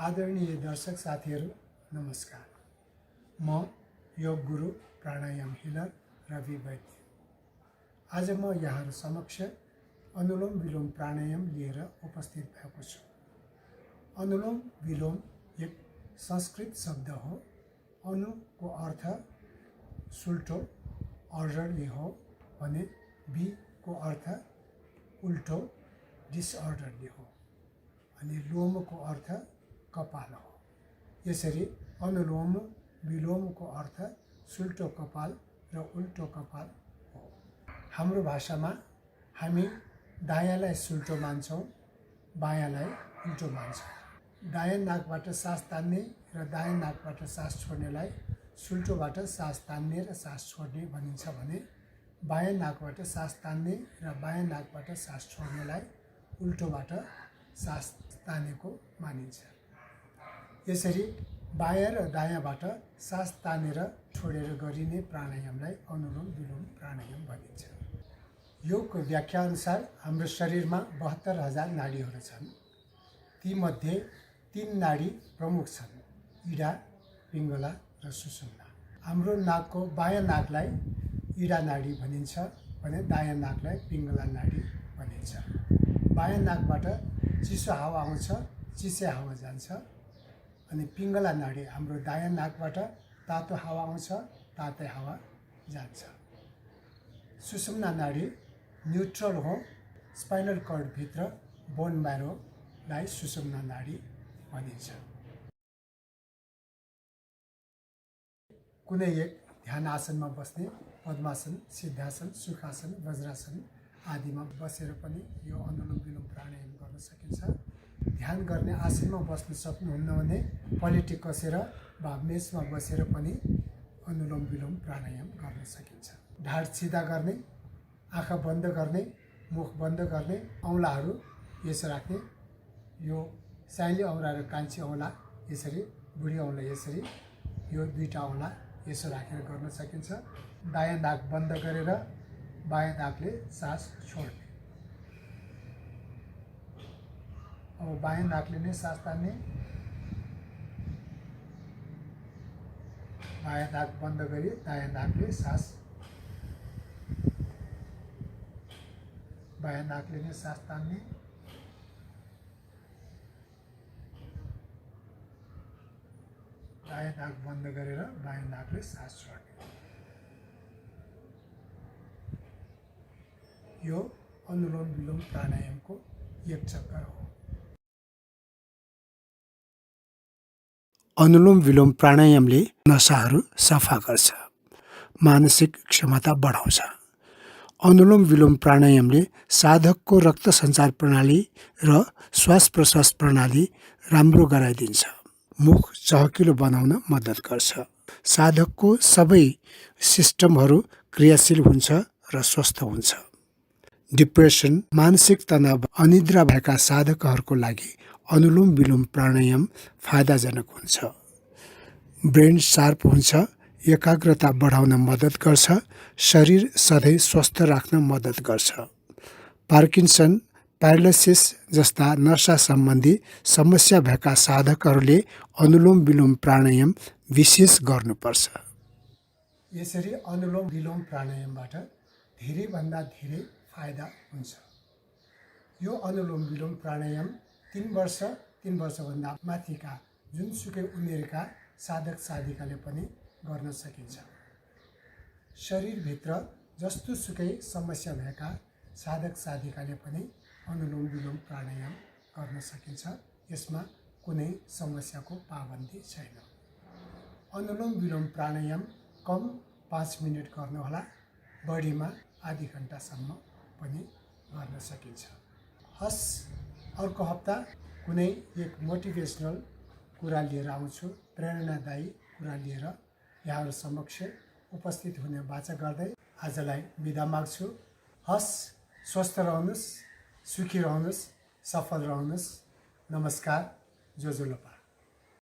आदरणीय दर्शक साथीहरू नमस्कार। म योग गुरु प्राणायाम हिलर रवि वैद्य। आज म यहाँहरु समक्ष अनुलोम विलोम प्राणायाम लिएर उपस्थित भएको छु। अनुलोम विलोम एक संस्कृत शब्द हो। अनु को अर्थ सुल्टो अर्डरली हो भने वि को अर्थ उल्टो डिसअर्डरली हो अनि लोम को अर्थ कपाल हो। यसरी अनुलोम विलोम को अर्थ सुल्टो कपाल र उल्टो कपाल हो। हाम्रो भाषामा हामी दायाँलाई सुल्टो मान्छौं, बायाँलाई उल्टो मान्छौं। दायाँ नाकबाट सास तान्ने र दायाँ नाकबाट सास छोड्नेलाई सुल्टोबाट सास तान्ने र सास छोड्ने भनिन्छ भने बायाँ नाकबाट सास तान्ने र बायाँ नाकबाट सास छोड्नेलाई उल्टोबाट सास तानेको मानिन्छ। यसरी बायाँ र दायाँबाट सास तानेर छोडेर गरिने प्राणायामलाई अनुलोम विलोम प्राणायाम भनिन्छ। योगको व्याख्या अनुसार हाम्रो शरीरमा 72,000 नाडीहरू छन्। ती मध्ये 3 नाडी प्रमुख छन्, इडा, पिङ्गला र सुषुम्ना। हाम्रो नाकको बायाँ नाकलाई इडा नाडी भनिन्छ भने दायाँ नाकलाई पिङ्गला नाडी भनिन्छ। बायाँ नाकबाट चिसो हावा आउँछ, चिसो हावा जान्छ अनि पिङ्गला नाडी हाम्रो दायाँ नाकबाट तातो हावा आउँछ, तातो हावा जान्छ। सुषुम्ना नाडी न्यूट्रल हो। स्पाइनल कर्ड भित्र बोन म्यारोलाई सुषुम्ना नाडी भनिन्छ। कुनै एक ध्यान आसनमा बस्ने पद्मासन, सिद्धासन, सुखासन, वज्रासन आदिमा बसेर पनि यो अनुलोम विलोम प्राणायाम गर्न सकिन्छ। ध्यान गर्ने आसनमा बस्न सक्नुहुन्न भने पलेटी कसेर वा मेचमा बसेर पनि अनुलोम विलोम प्राणायाम गर्न सकिन्छ। ढाड सिधा गर्ने, आँखा बन्द गर्ने, मुख बन्द गर्ने, औँलाहरू यसो राख्ने, यो साइली औँला र कान्छी औँला यसरी, बुढी औँला यसरी, यो दुईटा औँला यसो राखेर गर्न सकिन्छ। दायाँ नाक बन्द गरेर बायाँ नाकले सास छोड्ने। अब बायाँ नाकले नै सास तान्ने, बायाँ नाक बन्द गरी दायाँ नाकले सास, बायाँ नाकले नै सास तान्ने, दायाँ नाक बन्द गरेर बायाँ नाकले सास छोड्ने। यो अनुलोम विलोम प्राणायामको एक चक्कर हो। अनुलोम विलोम प्राणायामले नसाहरू सफा गर्छ, मानसिक क्षमता बढाउँछ। अनुलोम विलोम प्राणायामले साधकको रक्त सञ्चार प्रणाली र श्वास प्रश्वास प्रणाली राम्रो गराइदिन्छ। मुख चहकिलो बनाउन मद्दत गर्छ। साधकको सबै सिस्टमहरू क्रियाशील हुन्छ र स्वस्थ हुन्छ। डिप्रेसन, मानसिक तनाव, अनिद्रा भएका साधकहरूको लागि अनुलोम विलोम प्राणायाम फाइदाजनक हुन्छ। ब्रेन शार्प हुन्छ, एकाग्रता बढाउन मद्दत गर्छ, शरीर सधैँ स्वस्थ राख्न मद्दत गर्छ। पार्किन्सन, प्यारालिसिस जस्ता नसा सम्बन्धी समस्या भएका साधकहरूले अनुलोम विलोम प्राणायाम विशेष गर्नुपर्छ। यसरी अनुलोम विलोम प्राणायामबाट धेरैभन्दा धेरै फाइदा हुन्छ। यो अनुलोम विलोम प्राणायाम 3 वर्ष, 3 वर्षभन्दा माथिका जुनसुकै उमेरका साधक साधिकाले पनि गर्न सकिन्छ। शरीरभित्र जस्तो सुकै समस्या भएका साधक साधिकाले पनि अनुलोम विलोम प्राणायाम गर्न सकिन्छ। यसमा कुनै समस्याको पाबन्दी छैन। अनुलोम विलोम प्राणायाम कम 5 मिनेट गर्नुहोला, बढीमा आधी घण्टासम्म पनि गर्न सकिन्छ। हस्, अर्को हप्ता कुनै एक मोटिभेसनल कुरा लिएर आउँछु, प्रेरणादायी कुरा लिएर यहाँहरु समक्ष उपस्थित हुने वाचा गर्दै आजलाई बिदा माग्छु। हस्, स्वस्थ रहनुस्, सुखी रहनुस्, सफल रहनुस्। नमस्कार। जोजोलोपा।